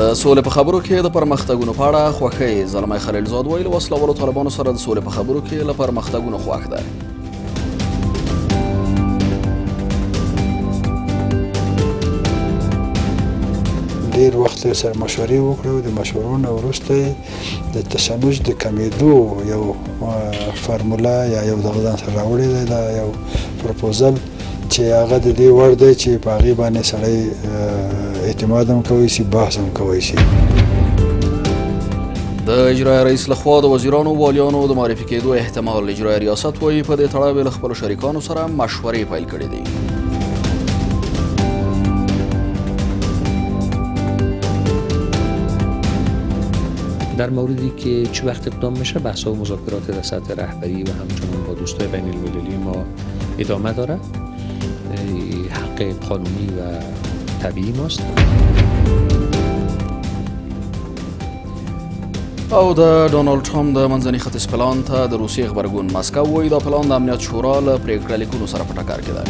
د سولې په خبرو کې د پرمختګونو په اړه خوښۍ. زلمی خلیلزاد وایي، له وسلهوالو طالبانو سره د سولې په خبرو کې له پرمختګونو خوښ دی. ډیر وخت سره مشورې وکړو، د مشورو نه وروسته د تشنج د کمیدو یو فارموله یا یو دغه ځان سره راوړی دی، دا یو پروپوزل چې هغه د دې وړ دی چې په هغې باندې سړی اعتماد هم کوی شي، بحث هم کوی شي. د اجرایه رئیس لخوا د وزیرانو والیانو د معرفي کېدو احتمال. اجرایه ریاست وایي، په دې تړاو یې له خپلو شریکانو سره مشورې پیل کړې دي. در موردی که چه وقت اقدام میشه، بحث و مذاکرات در سطح رهبری و همچنان با دوستای بین المللی ما ادامه داره. حق قانونی و طبیعی ماست. او د ډونالډ ټرمپ د منځني ختیځ پلان ته د روسیې غبرګون. مسکو وایي، دا پلان د امنیت شورا له پرېکړه لیکونو سره په ټکر کې دی.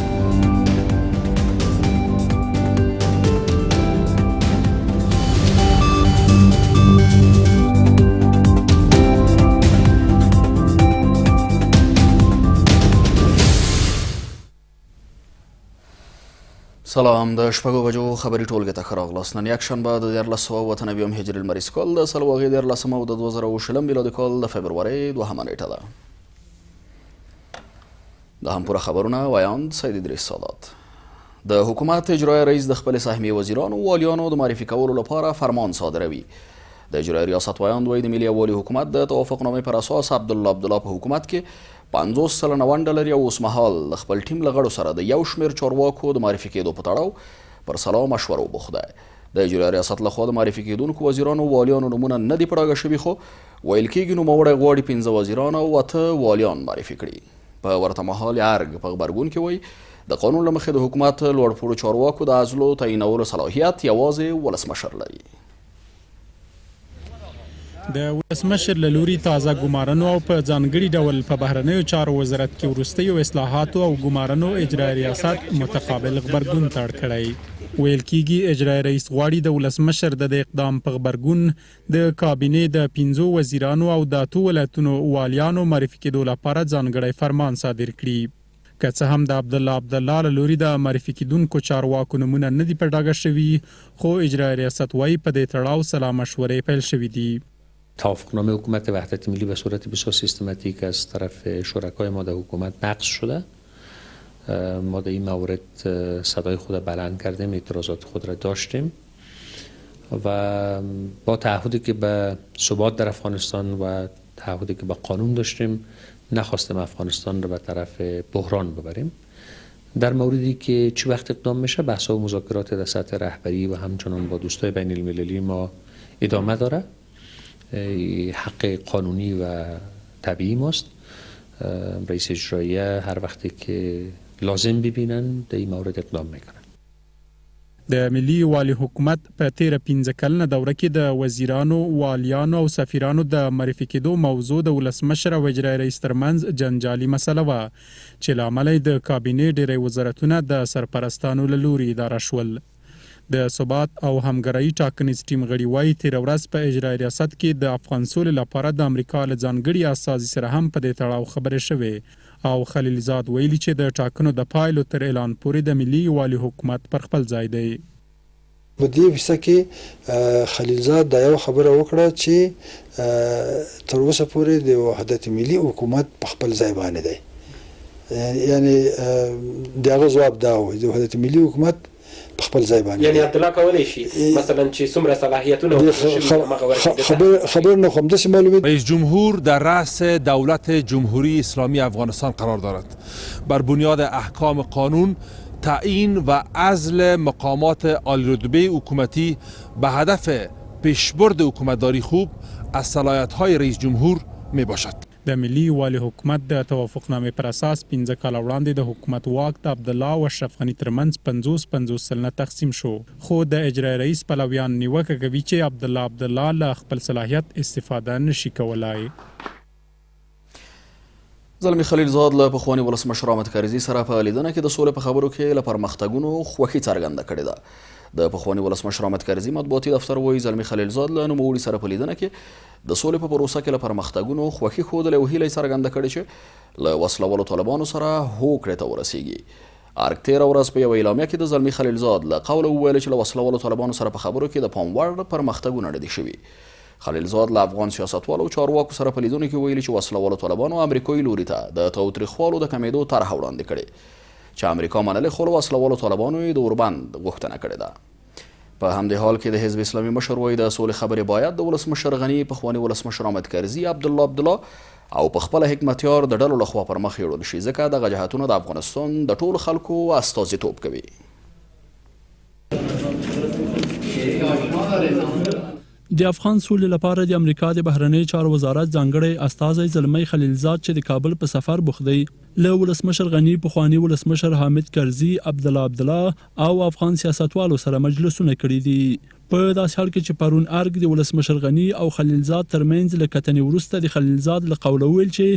سلام، د 6 بجو خبري ټولګې ته ښه راغلاست. نن یکشنبه د 1398 هجري لمریز کال د سلواغې 13 او د 2020 میلادي کال د فبرورۍ 2 نیټه ده. د هم پوره خبرونه ویاند سید ادریس سادات. د حکومت اجرایه رئیس د خپلې سهمیې وزیرانو والیانو د معرفي کولو لپاره فرمان صادروي. د اجرایه ریاست ویاند وایي، د ملي یووالي حکومت د توافقنامې پر اساس عبدالله عبدالله په حکومت کې 50% ونډه لري او اوسمهال د خپل ټیم له غړو سره د یو شمېر چارواکو د معرفي کېدو په تړاو پر سلا مشورو بوخت دی. د اجرایه ریاست لخوا د معرفي کېدونکو وزیرانو والیانو نومونه نه دي په ډاګه شوي، خو ویل کېږي نوموړی غواړي 5 وزیران او 8 والیان معرفي کړي. په ورته مهال ارګ په غبرګون کې وایي، د قانون له مخې د حکومت لوړپوړو چارواکو د عزلو تعیینولو صلاحیت یوازې ولسمشر لري. د ولسمشر له لوري تازه ګمارنو او په ځانګړي ډول په بهرنیو چارو وزارت کې وروستیو اصلاحاتو او ګمارنو اجرایه ریاست متقابل غبرګون ته اړ کړی. ویل کیږي اجرایه رئیس غواړي د ولسمشر د دې اقدام په غبرګون د کابینې د 5 وزیرانو او د 8 ولایتونو والیانو معرفي کېدو لپاره ځانګړی فرمان صادر کړي. که څه هم د عبدالله عبدالله له لوري د معرفي کېدونکو چارواکو نومونه نه دي په ډاګه شوي، خو اجرایه ریاست وایي په دې تړاو سلا مشورې پیل شوې دي. توافقنامه حکومت وحدت ملی به صورت بسیار سیستماتیک از طرف شرکای ما در حکومت نقض شده. ما در این مورد صدای خود را بلند کردیم، اعتراضات خود را داشتیم و با تعهدی که به ثبات در افغانستان و تعهدی که به قانون داشتیم نخواستیم افغانستان را به طرف بحران ببریم. در موردی که چه وقت اقدام میشه، بحث و مذاکرات در سطح رهبری و همچنان با دوستای بین المللی ما ادامه داره. حق قانونی و طبیعی ماست. رئیس اجراییه هر وقتی که لازم ببینن در این مورد اقدام میکنن. د ملي یووالي حکومت په تېره 5 کلنه دوره کې د وزیرانو، والیانو او سفیرانو د معرفي کېدو موضوع د ولسمشر او اجرایه رئیس ترمنځ جنجالي مسله وه چې له امله یې د کابینې ډېری وزارتونه د سرپرستانو له لوري اداره شول. د ثبات او همګرایي ټاکنیز ټیم غړي وایي، تېره ورځ په اجرایه ریاست کې د افغان سولې لپاره د امریکا له ځانګړي استازي سره هم په دې تړاو خبرې شوې او خلیلزاد ویلي چې د ټاکنو د پایلو تر اعلان پورې د ملي یووالي حکومت پر خپل ځای دی. په دې حصه کې خلیلزاد دا یو خبره وکړه چې تر اوسه پورې د وحدت ملي حکومت په خپل ځای باندې دی. یعنی د هغه ځواب دا و، د وحدت ملي حکومت په خپل ځای باندې. یعنی عبدالله کولی شي مثلا چې څومره صلاحیتونه ورکړل شوي هماغه ورکړي. خبر نه خو همداسې معلومېد. رئیس جمهور در رأس دولت جمهوری اسلامی افغانستان قرار دارد. بر بنیاد احکام قانون تعیین و عزل مقامات عالی رتبه حکومتی به هدف پیشبرد حکومتداری خوب از صلاحیت‌های رئیس جمهور می باشد. د ملي یووالي حکومت د توافقنامې پر اساس 5 کاله وړاندې د حکومت واک د عبدالله او اشرف غني ترمنځ 50-50% تقسیم شو، خو د اجرایه رئیس پلویان نیوکه کوي چې عبدالله عبدالله له خپل صلاحیت استفاده نشي کولای. زلمي خلیلزاد له پخواني ولسمشر حامد کرزي سره په لیدنه کې د سولې په خبرو کې له پرمختګونو خوښي څرګنده کړې ده. د پخواني ولسمشر حامد کرزي مطبوعاتي دفتر وایي، زلمي خلیلزاد له نوموړي سره په لیدنه کې د سولې په پروسه کې له پرمختګونو خوښي ښودلې او هیله یې څرګنده کړې چې له وسلهوالو طالبانو سره هوکړې ته ورسېږي. ارګ تېره ورځ په یوه اعلامیه کې د زلمي خلیلزاد له قوله وویل چې له وسلهوالو طالبانو سره په خبرو کې د پام وړ پرمختګونه نه دي شوي. خلیلزاد له افغان سیاستوالو او چارواکو سره په لیدنو کې ویلي چې وسلهوالو طالبانو امریکایي لوري ته د تاوتریخوالو د کمېدو طرحه وړاندې کړې چې امریکا منلې خو له وسلهوالو طالبانو یې د اوربند غوښتنه کړې ده. په همدې حال کې د حزب اسلامي مشر وایي د سولې خبرې باید د ولسمشر غني، پخواني ولسمشر حامد کرزي، عبدالله عبدالله او په خپله حکمتیار د ډلو لخوا پر مخ یوړل شي ځکه دغه جهتونه د افغانستان د ټولو خلکو استازیتوب کوي. د افغان سولې لپاره د امریکا د بهرنیو چارو وزارت ځانګړی استازی زلمی خلیلزاد چې د کابل په سفر بوخت دی، له ولسمشر غني، پخواني ولسمشر حامد کرزي، عبدالله عبدالله او افغان سیاستوالو سره مجلسونه کړي دي. په داسې حال کې چې پرون ارګ د ولسمشر غني او خلیلزاد ترمنځ له کتنې وروسته د خلیلزاد له قوله وویل چې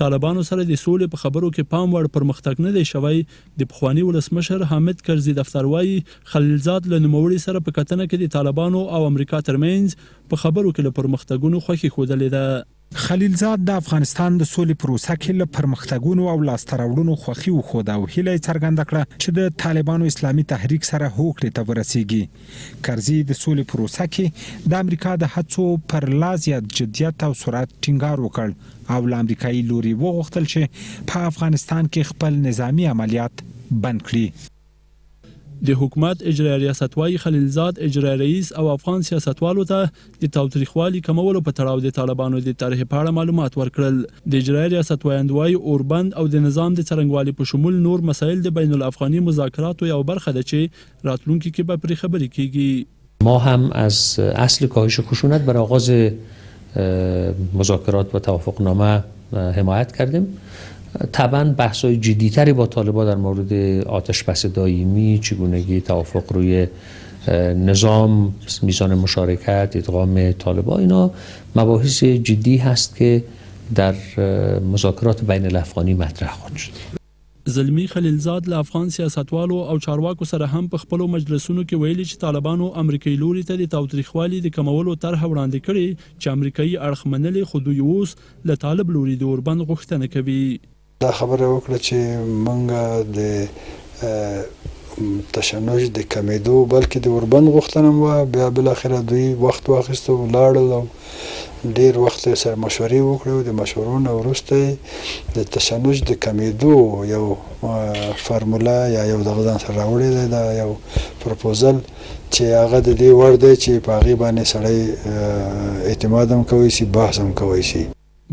طالبانو سره د سولې په خبرو کې پام وړ پرمختګ نه دی شوی، د پخواني ولسمشر حامد کرزي دفتر وايي، خلیلزاد له نوموړي سره په کتنه کې د طالبانو او امریکا ترمنځ په خبرو کې له پرمختګونو خوښي ښودلې ده. خلیلزاد د افغانستان د سولې پروسه کې له پرمختګونو او لاسته راوړنو خوښي وښوده او هیله یې څرګنده کړه چې د طالبانو اسلامي تحریک سره هوکړې ته ورسېږي. کرزي د سولې پروسه کې د امریکا د هڅو پر لا زیات جدیت او سرعت ټینګار وکړ او له امریکايي لوري وغوښتل چې په افغانستان کې خپل نظامي عملیات بند کړي. د حکومت اجرایه ریاست وايي، خلیلزاد اجرایه رئیس او افغان سیاستوالو ته د تاوتریخوالي کمولو په تړاو د طالبانو د طرحې په اړه معلومات ورکړل. د اجرایه ریاست ویاند وايي، اوربند او د نظام د څرنګوالي په شمول نور مسایل د بین الافغاني مذاکراتو یوه برخه ده چې راتلونکي کې به پرې خبرې کېږي. ما هم از اصل کاهش خشونت بر آغاز مذاکرات و توافقنامه حمایت کردیم. طبعا بحث های جدیتری با طالبا در مورد آتش بس دایمی، چگونگی توافق روی نظام، میزان مشارکت، ادغام طالبا، اینا مباحث جدی هست که در مذاکرات بین الافغانی مطرح خواهد شد. زلمي خلیلزاد له افغان سیاستوالو او چارواکو سره هم په خپلو مجلسونو کې ویلي چې طالبانو امریکايي لوري ته د تاوتریخوالي د کمولو طرحه وړاندې کړې چې امریکايي اړخ منلې خو دوی اوس له طالب لوري د اوربند غوښتنه کوي. دا خبره یې وکړه چې مونږ د تشنج د کمېدو بلکې د اوربند غوښتنه هم وه، بیا بالاخره دوی وخت واخیست او لاړل او ډېر وخت یې سره مشورې وکړې او د مشورو نه وروسته یې د تشنج د کمېدو یو فارموله یا یو دغه ځان سره راوړی دی، دا یو پروپوزل چې هغه د دې وړ دی چې په هغې باندې سړی اعتماد هم کوی شي، بحث هم کوی شي.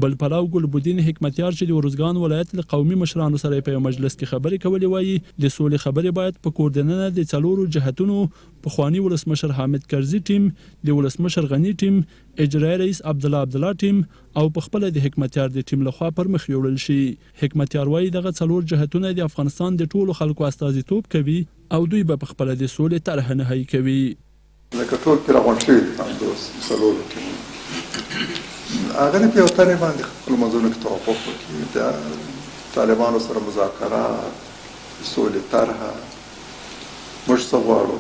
بل پلو ګلبدین حکمتیار چې د ارزګان ولایت له قومي مشرانو سره یې په یو مجلس کې خبرې کولې وايي، د سولې خبرې باید په کور دننه د څلورو جهتونو، پخواني ولسمشر حامد کرزي ټیم، د ولسمشر غني ټیم، اجرایي رئیس عبدالله عبدالله ټیم او په خپله د حکمتیار د ټیم له خوا پر مخ یوړل شي. حکمتیار وايي، دغه څلور جهتونه د افغانستان د ټولو خلکو استازیتوب کوي او دوی به په خپله د سولې طرحه نهايي کوي. لکه ټول پرې راغونډ شوي دي په همدو څلورو ټیمونو هغه دې په یو طرح باندې خپلو منځونو کې توافق وکړي، د طالبانو سره مذاکرات، د سولې طرحه، موږ څه غواړو،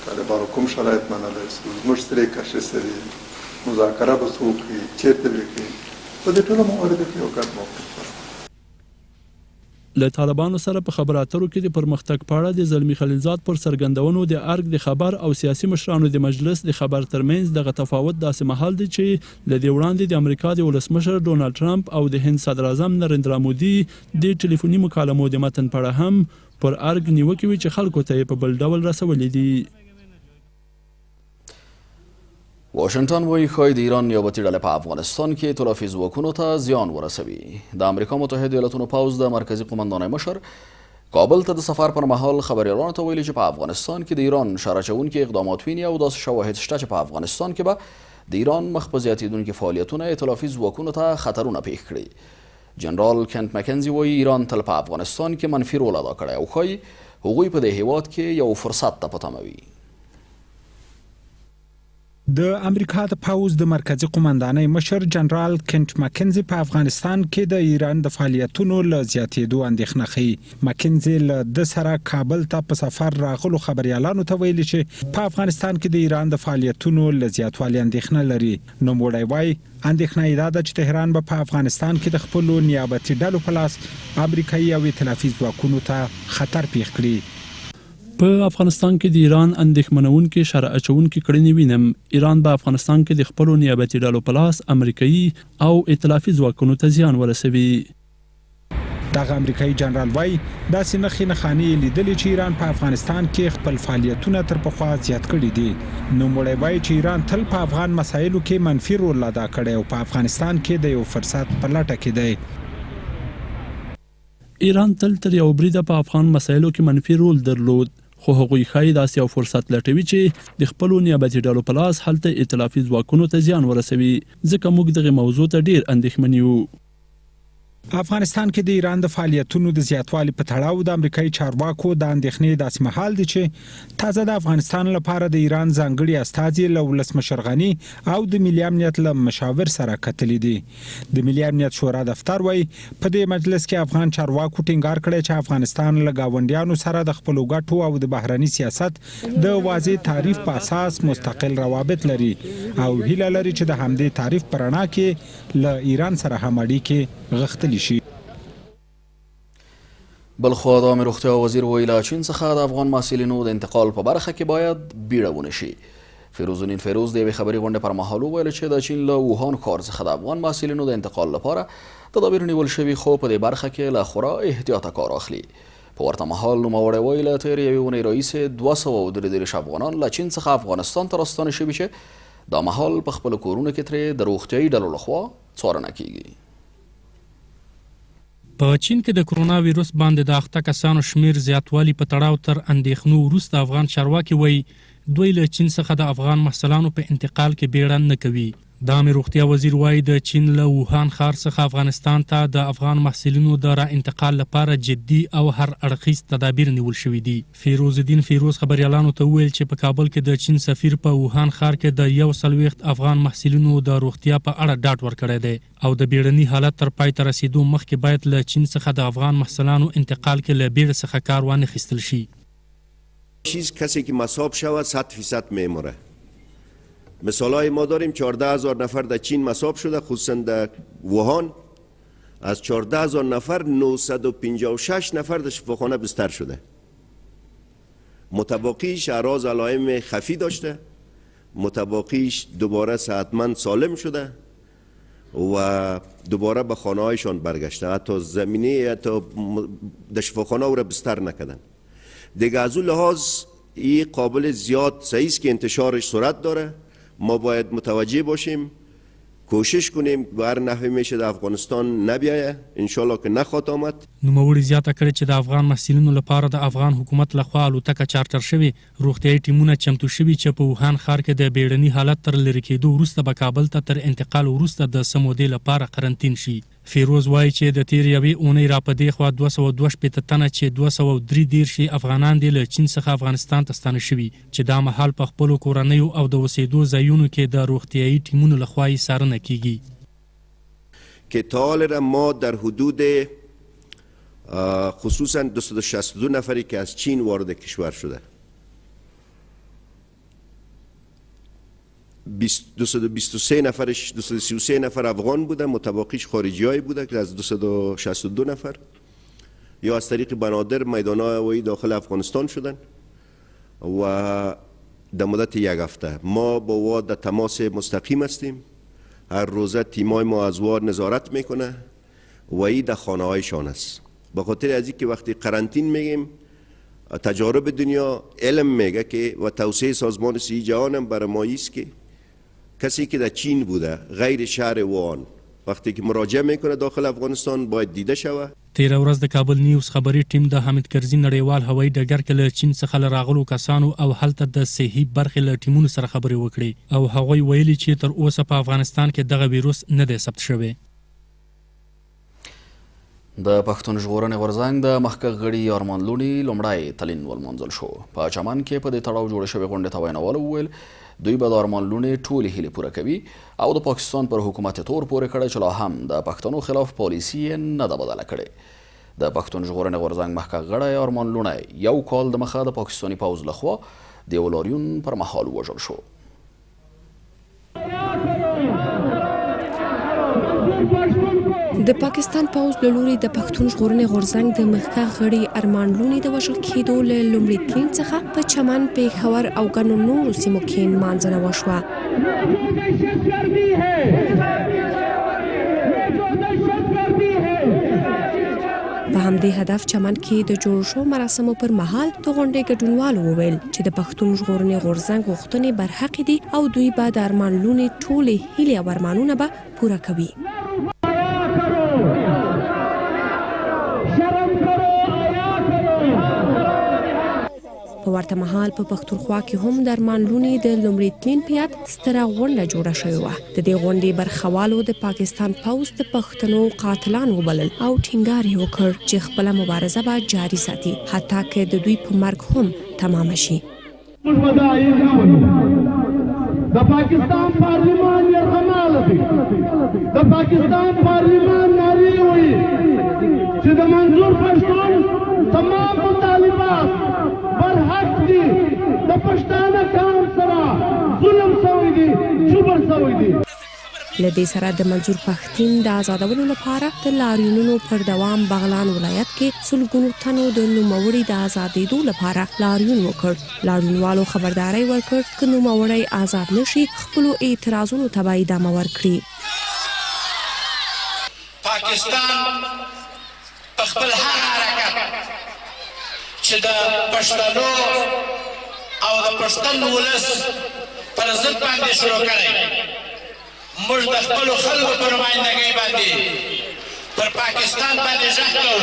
طالبانو کوم شرایط منلی شو، زموږ سرې کرښې څه دي، مذاکره به څوک کوي، چېرته به یې کوي، په دې ټولو مواردو کې یو ګډ موقف غوره. له طالبانو سره په خبرو اترو کې د پرمختګ په اړه د زلمي خلیلزاد پر څرګندونو د ارګ د خبر او سیاسي مشرانو د مجلس د خبر ترمنځ دغه تفاوت داسې مهال دی چې له دې وړاندې د امریکا د ولسمشر ډونالډ ټرمپ او د هند صدراعظم نریندرا مودي د ټیلیفوني مکالمو د متن په اړه هم پر ارګ نیوکې وې چې خلکو ته یې په بل ډول رسولې دي. واشنګټن وایي ښایي د ایران نیابتي ډلې په افغانستان کې ائتلافي ځواکونو ته زیان ورسوي. د امریکا متحد ایالتونو پوځ د مرکزي قومندانۍ مشر کابل ته د سفر پر مهال خبریالانو ته ویلي چې په افغانستان کې د ایران شر اچوونکي اقدامات ویني او داسې شواهد شته چې په افغانستان کې به د ایران مخ په زیاتېدونکي فعالیتونه ائتلافي ځواکونو ته خطرونه پېښ کړي. جنرال کنټ مکنزي وایي ایران تل په افغانستان کې منفي رول ادا کړی او ښایي هغوی په دې هیواد کې یو فرصت ته په تمه وي. د امریکا د پوځ د مرکزي قوماندانۍ مشر جنرال کنټ مکنزي په افغانستان کې د ایران د فعالیتونو له زیاتېدو اندېښنه ښيي. مکنزي له ده سره کابل ته په سفر راغلو خبریالانو ته ویلي چې په افغانستان کې د ایران د فعالیتونو له زیاتوالي اندېښنه لري. نوموړی وايي، اندېښنه یې دا ده چې تهران به په افغانستان کې د خپلو نیابتي ډلو په لاس امریکايي او ایتلافي ځواکونو ته خطر پېښ کړي. په افغانستان کې د ایران اندېښمنوونکې شر اچوونکې کړنې وینم. ایران به افغانستان کې د خپلو نیابتي ډلو په لاس امریکايي او ایتلافي ځواکونو ته زیان ورسوي. دغه امریکايي جنرال وايي، داسې نښې نښانې یې لیدلې چې ایران په افغانستان کې خپل فعالیتونه تر پخوا زیات کړي دي. نوموړی وايي چې ایران تل په افغان مسایلو کې منفي رول ادا کړی او په افغانستان کې د یو فرصت په لټه کې دی. ایران تل تر یوه بریده په افغان مسایلو کې منفي رول درلود، خو هغوی ښايي داسې یو فرصت لټوي چې د خپلو نیابتي ډلو په لاس هلته ایتلافي ځواکونو ته زیان ورسوي، ځکه موږ دغې موضوع ته ډېر اندېښمن یو. افغانستان کې د ایران د فعالیتونو د زیاتوالي په تړاو د امریکايي چارواکو دا اندېښنې داسې مهال دي چې تازه د افغانستان لپاره د ایران ځانګړي استازي له ولسمشر غني او د ملي امنیت له مشاور سره کتلي دي. د ملي امنیت شورا دفتر وايي، په دې مجلس کې افغان چارواکو ټینګار کړی چې افغانستان له ګاونډیانو سره د خپلو ګټو او د بهرني سیاست د واضح تعریف په اساس مستقل روابط لري او هیله لري چې د همدې تعریف په رڼا کې له ایران سره هم اړیکې غښتلې شي. بلخوا د عامې روغتیا وزیر وایي له چین څخه د افغان محصلینو د انتقال په برخه کې باید بیړه ونه شي. فیروزالدین فیروز د یوې خبري غونډې پر مهال وویل چې د چین له ووهان ښار څخه د افغان محصلینو د انتقال لپاره تدابیر نیول شوي خو په دې برخه کې له خورا احتیاطه کار اخلي. په ورته مهال نوموړی وایي له تېرې یوې اونۍ راهیسې 233 افغانان له چین څخه افغانستان ته راستانه شوي چې دا مهال په خپلو کورونو کې ترې د روغتیايي ډلو لخوا څارنه کیږي. په چین کې د کرونا ویروس باندې د اخته کسانو شمېر زیاتوالي په تړاو تر اندېښنو وروسته افغان چارواکي وايي، دوی له چین څخه د افغان محصلانو په انتقال کې بېړه نه کوي. د عامې روغتیا وزیر وايي، د چین له ووهان ښار څخه افغانستان ته د افغان محصلینو د را انتقال لپاره جدي او هر اړخیز تدابیر نیول شوي دي. فیروزالدین فیروز خبریالانو ته وویل چې په کابل کې د چین سفیر په ووهان ښار کې د 41 افغان محصلینو د روغتیا په اړه ډاډ ورکړی دی. او د بیړني حالت تر پای ته رسیدو مخکې باید له چین څخه د افغان محصلانو انتقال کې له بیړې څخه کار وانخیستل شي. چیز کسی که مصاب شود صد فیصد میمره مثالای ما داریم 14 هزار نفر در چین مصاب شده خصوصا در ووهان از 14 هزار نفر 956 نفر در شفاخانه بستر شده متباقیش اعراض علائم خفی داشته متباقیش دوباره صحتمند سالم شده و دوباره به خانه هایشان برگشته حتی زمینه حتی در شفاخانه او را بستر نکردن دیگه از او لحاظ این قابل زیاد صحیح است که انتشارش سرعت داره ما باید متوجه باشیم کوشش کنیم به هر نحوی میشه در افغانستان نبیایه انشاءالله که نخواد آمد. نوموړي زیاته کړې چې د افغان محصلینو لپاره د افغان حکومت له خوا الوتکه چارټر شوې روغتیايي ټیمونه چمتو شوي چې په ووهان ښار کې د بیړني حالت تر لرې کېدو وروسته به کابل ته تر انتقال وروسته د څه مودې لپاره قرنطین شي. فیروز وايي چې د تېرې یوې اونۍ راپه دې خوا 262 تنه چې 233 یې افغانان دي له چین څخه افغانستان ته ستانه شوي چې دا مهال په خپلو کورنیو او د اوسېدو ځایونو کې د روغتیايي ټیمونو له خوا یې څارنه کېږي. که تا حال را ما در حدود خصوصا 262 نفری که از چین وارد کشور شده 223 نفرش 233 نفر افغان بوده متباقیش خارجی های بوده که از 262 نفر یا از طریق بنادر میدان هوایی داخل افغانستان شدن و در مدت یک هفته ما با وا در تماس مستقیم هستیم هر روزه تیمای ما از وا نظارت میکنه و ای در خانه هایشان است به خاطر از که وقتی قرنطین میگیم تجارب دنیا علم میگه که و توسعه سازمان صحی جهان هم برای ما است که کسی که در چین بوده غیر شهر وان وقتی که مراجعه میکنه داخل افغانستان باید دیده شوه. تېره ورځ د کابل نیوز خبري ټیم د حامد کرزي نړیوال هوایي ډګر کې له چین څخه له راغلو کسانو او هلته د صحي برخې له ټیمونو سره خبرې وکړې او هغوی ویلي چې تر اوسه په افغانستان کې دغه ویروس نه دی ثبت شوی. د پښتون ژغورنې غورځنګ د مخکښ غړي ارمان لوڼي لومړی تلین ولمانځل شو. په چمن کې په دې تړاو جوړې شوې غونډې ته ویناوالو وویل، دوی به د ارمان لوڼي ټولې هیلې پوره کوي او د پاکستان پر حکومت یې تور پورې کړی چې لا هم د پښتنو خلاف پالیسي یې نه ده بدله کړې. د پښتون ژغورنې غورځنګ مخکښ غړی ارمان لوڼی یو کال د مخه د پاکستاني پوځ له خوا د یوه لاریون پر مهال ووژل شو. د پاکستان پوځ له لوري د پښتون ژغورنې غورځنګ د مخکښ غړي ارمان لوني د وژل کېدو له لومړي تلین څخه په چمن، پېښور او ګڼو نورو سیمو کې نمانځنه وشوه. په همدې هدف چمن کې د جوړو شوو مراسمو پر مهال د غونډې ګډونوالو وویل چې د پښتون ژغورنې غورځنګ غوښتنې برحقې دي او دوی به د ارمان لوني ټولې هیلې او ارمانونه به پوره کوي. په ورته مهال په پښتونخوا کې هم د ارمان لوني د لومړي تلین په یاد ستره غونډه جوړه شوې وه. د دې غونډې برخوالو د پاکستان پوځ د پښتنو قاتلان وبلل او ټینګار یې وکړ چې خپله مبارزه به جاري ساتي حتی که د دوی په مرګ هم تمامه شي. موږ به دا آئین نه منو. د پاکستان پارلیمان یرغمال دی. د پاکستان پارلیمان نارې وهي چې د منظور پښتون تمام مطالبات برحق دي، د پښتانه قام سره ظلم شوی دی، جبر شوی دی. له دې سره د منظور پښتین د ازادولو لپاره د لاریونونو پر دوام بغلان ولایت کې سلګونو تنو د نوموړي د ازادېدو لپاره لاریون وکړ. لاریونوالو خبرداری ورکړ، که نوموړی ازاد نه شي، خپلو اعتراضونو ته به ادامه ورکړي. پاکستان په خپل هغه حرکت چې د پښتنو او د پښتن ولس پر ضد باندې شروع کړی، موږ د خپلو خلکو په نمایندګۍ باندې پر پاکستان باندې ږغ کوو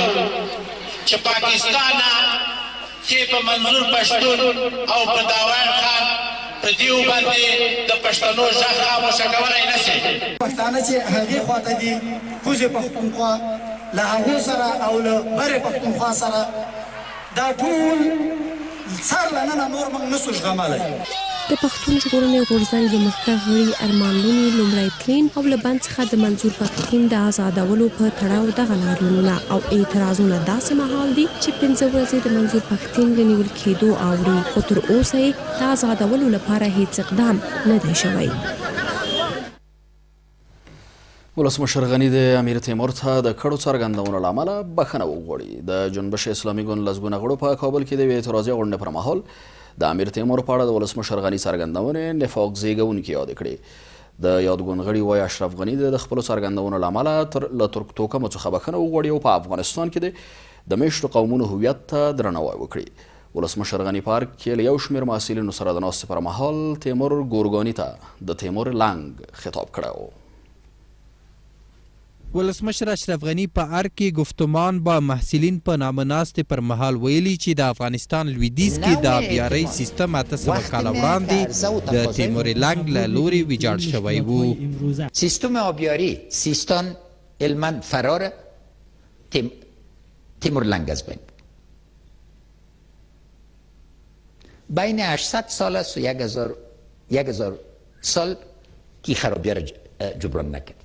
چې پاکستانه تۀ په منظور پښتون او په داوړ خان په دیو باندې د پښتنو ږغ خاموشه کولای نه شې. پښتانه چې هغې خوا ته دي، کوزې پښتونخوا، له هغو سره او له برې پښتونخوا سره دا ټول سر له ننه نور موږ نه شو زغملی. د پښتون ژغورنې غورځنګ د مخکښ غړي ارمان لوني لومړی تلین او له بند څخه د منظور پښتین د ازادولو په تړاو دغه لاریونونه او اعتراضونه داسې مهال دي چې پنځه ورځې د منظور پښتین له نیول کېدو اوړي خو تر اوسه یې د ازادولو لپاره هیڅ اقدام نه دی شوی. ولسمشر غني د امیر تیمور ته د کړو څرګندونو له امله بښنه وغواړي. د جنبش اسلامي ګوند لسګونه غړو په کابل کې د یوې اعتراضي غونډې پر مهال د امیر تیمور په اړه د ولسمشر غني څرګندونې نفاق زیږونکې یادې کړې. د یاد ګوند غړي وایي اشرف غني د خپلو څرګندونو له امله له ترک توکمو څخه بښنه وغواړي او په افغانستان کې د مېشتو قومونو هویت ته درناوی وکړي. ولسمشر غني په ارګ کې له یو شمېر محصلینو سره د ناستې پر مهال تیمور ګورګاني ته د تیمور لنګ خطاب کړی و. ولسمشر اشرف غني په ارګ کې ګفتمان با محصلین په نامه ناستې پر مهال ویلي چې د افغانستان لویدیځ کې د آبیارۍ سیستم 800 کاله وړاندې د تیمور لنګ له لورې ویجاړ شوی و. سیستم آبیاری سیستان علما فرار تیمور لنگ از بین بین 800 سال است و 1000 سال کی خرابی را جبران نکرد.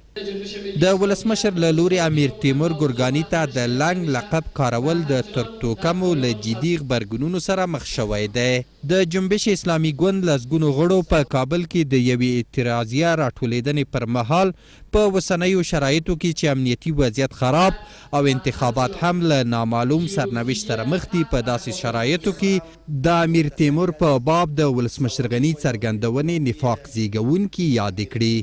د ولسمشر له لوري امیر تیمور ګورګاني ته د لنګ لقب کارول د ترک توکمو له جدي غبرګونونو سره مخ شوی دی. د جنبش اسلامي ګوند لسګونو غړو په کابل کې د یوې اعتراضیه راټولېدنې پر مهال په اوسنیو شرایطو کې چې امنیتي وضعیت خراب او انتخابات هم له نامعلوم سرنوشت سره مخ دي په داسې شرایطو کې د امیر تیمور په باب د ولسمشر غني څرګندونې نفاق زیږوونکي یادې کړې.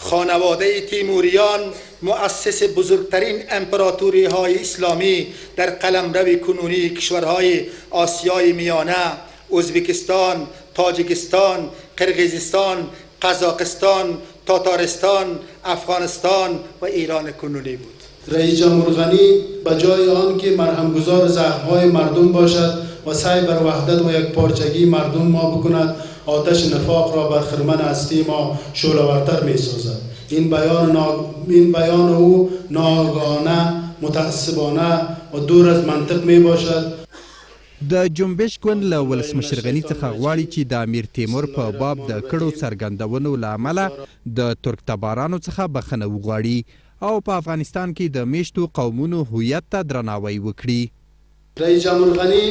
خانواده تیموریان مؤسس بزرگترین امپراتوری های اسلامی در قلمرو کنونی کشورهای آسیای میانه، ازبکستان، تاجیکستان، قرقیزستان، قزاقستان، تاتارستان، افغانستان و ایران کنونی بود. رئیس جمهور غنی به جای آنکه مرهمگذار زخم‌های مردم باشد و سعی بر وحدت و یکپارچگی مردم ما بکند، آتش نفاق را بر خرمن هستی ما شعله‌ورتر می‌سازد. این بیان او ناآگاهانه، متعصبانه و دور از منطق می‌باشد. د جنبش ګوند له ولسمشر غني څخه غواړي چې د امیر تیمور په باب د کړو څرګندونو له امله د ترک تبارانو څخه بخښنه وغواړي او په افغانستان کې د میشتو قومونو هویت ته درناوی وکړي. رئیس جمهور غنی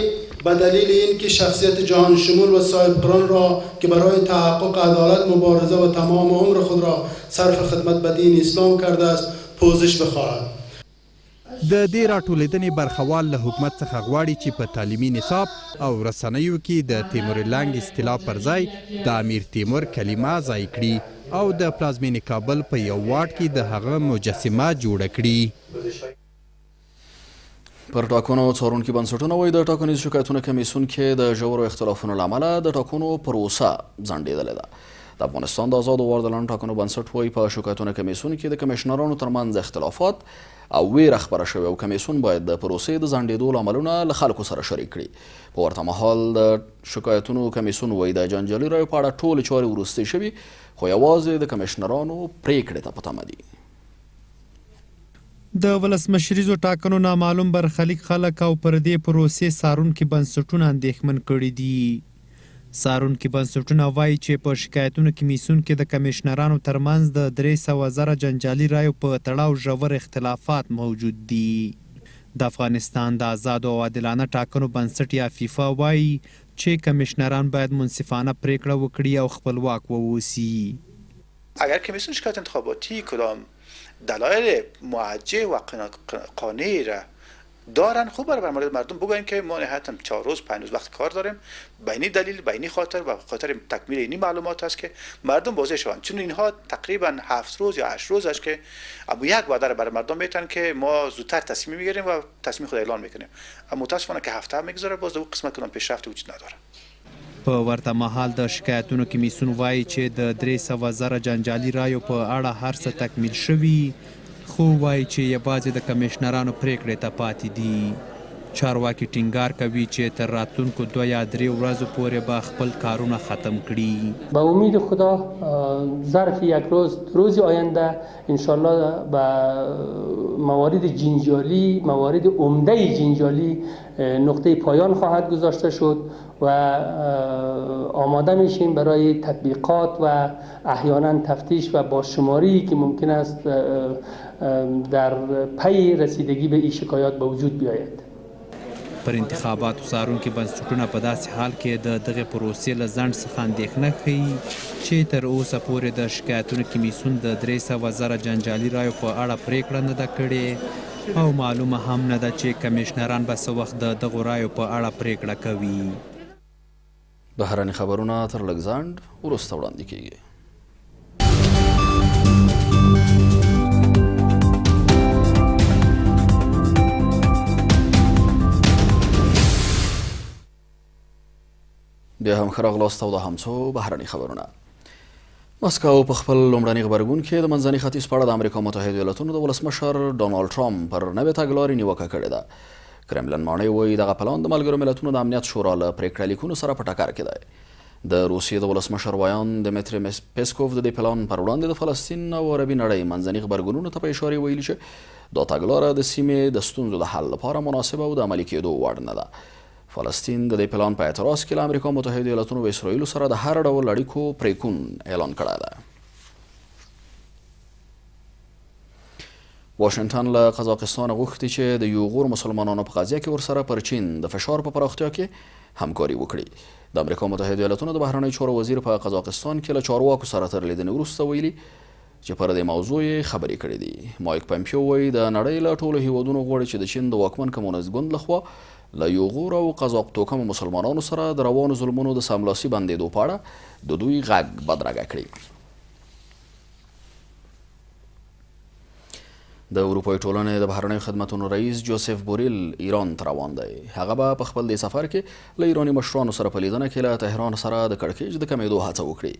به دلیل اینکه شخصیت جهان شمول و صاحب قران را که برای تحقق عدالت مبارزه و تمام عمر خود را صرف خدمت به دین اسلام کرده است پوزش بخواهد. د دې راټولېدنې برخوال له حکومت څخه غواړي چې په تعلیمي نصاب او رسنیو کې د تیمور لنګ اصطلاح پر ځای د امیر تیمور کلمه ځای کړي او د پلازمېنې کابل په یو واټ کې د هغه مجسمه جوړه کړي. پر ټاکنو څارونکي بنسټونه وایي د ټاکنیزو شکایتونو کمیسیون کې د ژورو اختلافونو له امله د ټاکنو پروسه ځنډېدلې ده. د افغانستان د ازادو واردلانو ټاکنو بنسټ وایي په شکایتونو کمیسیون کې د کمیشنرانو ترمنځ اختلافات او ویره خپره شوې او کمیسیون باید د پروسې د ځنډېدو لاملونه له خلکو سره شریک کړي. په ورته مهال د شکایتونو کمیسیون وایي د جنجالي رایو په اړه ټولې چارې وروستۍ شوي خو یوازې د کمیشنرانو پرېکړې ته په تمه دي. د ولسمشریزو ټاکنو نامعلوم برخلیک خلک او پر دې پروسې څارونکي بنسټونه اندېښمن کړي دي. څارونکي بنسټونه وايي چې په شکایتونو کمیسیون کې د کمیشنرانو ترمنځ د 300 زره جنجالي رایو په تړاو ژور اختلافات موجود دي. د افغانستان د ازادو او عادلانه ټاکنو بنسټ یا فیفا وايي چې کمیشنران باید منصفانه پرېکړه وکړي او خپلواک واوسي. اگر کمیسیون شکایت انتخاباتی کدام دلایل موجه و قانعی را دارن خوب برای مردم بگوییم که ما نهایتا 4 روز 5 روز وقت کار داریم به اینی دلیل به اینی خاطر و خاطر تکمیل اینی معلومات است که مردم واضح شوند، چون اینها تقریبا 7 روز یا 8 روز است که ابو یک وعده را برای مردم میتن که ما زودتر تصمیم میگیریم و تصمیم خود اعلان میکنیم، اما متاسفانه که هفته میگذره باز در قسمت کدام پیشرفت وجود نداره. په ورته مهال د شکایتونو کمیسیون وایي چې د 300 زره جنجالي رایو په اړه هر څه تکمیل شوي، خو وایي چې یوازې د کمیشنرانو پرېکړې ته پاتې دي. چارواکي ټینګار کوي چې تر راتلونکو 2 یا 3 ورځو پورې به خپل کارونه ختم کړي. به امید خدا ظرف یک روز روز آینده انشالله به موارد جنجالی، موارد عمده جنجالی نقطه پایان خواهد گذاشته شد و آماده میشیم برای تطبیقات و احیانا تفتیش و بازشماری که ممکن است در پی رسیدگی به این شکایات به وجود بیاید. پر انتخاباتو څارونکي بنسټونه په داسې حال کې د دغې پروسې له ځنډ څخه اندېښنه ښيي چې تر اوسه پورې د شکایتونو کمیسیون د 300 زره جنجالي رایو په اړه پرېکړه نه ده کړې او معلومه هم نه ده چې کمیشنران به څه وخت د دغو رایو په اړه پرېکړه کوي. بهرني خبرونه تر لږ ځنډ وروسته وړاندې کیږي. بیا هم ښه راغلاست او دا هم څو بهرني خبرونه. مسکو په خپل لومړني غبرګون کې د منځني ختیځ په اړه د امریکا متحدو ایالتونو د ولسمشر ډونالډ ټرمپ پر نوې تګلارې نیوکه کړې ده. کرملن ماڼۍ وایي دغه پلان د ملګرو ملتونو د امنیت شورا له پرېکړه لیکونو سره په ټکر کې دی. د روسیې د ولسمشر ویاند دمیتري پیسکوف د دې پلان پر وړاندې د فلسطین او عربي نړۍ منځني غبرګونونو ته په اشارې ویلي چې دا تګلاره د سیمې د ستونزو د حل لپاره مناسبه او د عملي کېدو وړ نه ده. فلسطین د دې پلان په اعتراض کې له امریکا متحدو ایالتونو او اسراییلو سره د هر ډول اړیکو پرېکون اعلان کړی دی. واشنګټن له قزاقستان غوښتي چې د یوغور مسلمانانو په قضیه کې ورسره پر چین د فشار په پراختیا کې همکاري وکړي. د امریکا متحدو ایالتونو د بهرنیو چارو وزیر په قزاقستان کې له چارواکو سره تر لیدنې وروسته ویلي چې پر دې موضوع یې خبرې کړې دي. مایک پمپیو وایي د نړۍ له ټولو هیوادونو غواړي چې د چین د واکمن کمونست ګوند لخوا له یوغور او قزاق توکمو مسلمانانو سره د روانو ظلمونو د سملاسي بندېدو په اړه د دوی غږ بدرګه کړي. د اروپایي ټولنې د بهرنیو خدمتونو رئیس جوزف بوریل ایران ته روان دی. هغه به په خپل دې سفر کې له ایراني مشرانو سره په لیدنه کې له تهران سره د کړکېچ د کمېدو هڅه وکړي.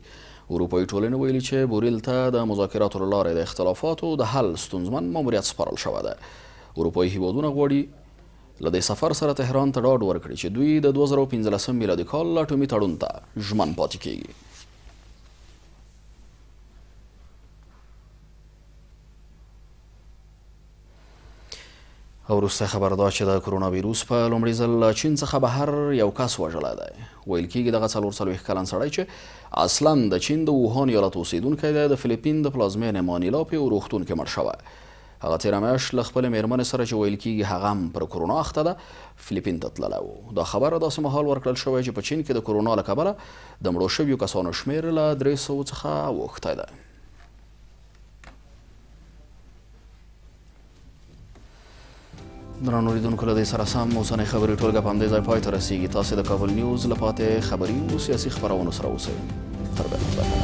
اروپایي ټولنې ویلي چې بوریل ته د مذاکراتو له لارې د اختلافاتو د حل ستونزمن ماموریت سپارل شوی دی. اروپایي هیوادونه غواړي له دې سفر سره تهران ته ډاډ ورکړي چې دوی د 2015 میلادي کال اټومي تړون ته ژمن پاتې کیږي. او وروستی خبر دا چې د کرونا ویروس په لومړي ځل له چین څخه بهر یو کس وژلی دی. ویل کیږي دغه 44 کلن سړی چې اصلا د چین د ووهان ایالت اوسیدونکی دی، د فلیپین د پلازمېنې مانیلا په یو روغتون کې مړ شوی. هغه تېره میاشت له خپلې مېرمنې سره چې ویل کیږي هغه هم پر کرونا اخته ده، فلیپین ته تللی و. دا خبر داسې مهال ورکړل شوی چې په چین کې د کرونا له کبله د مړو شویو کسانو شمېر له 300 څخه اوښتی دی. درنو لیدونکو، له دې سره سم اوسنۍ خبري ټولګه په همدې ځای پای ته رسیږي. تاسې د کابل نیوز له پاتې خبري او سیاسي خپرونو سره اوسئ. تر بیا.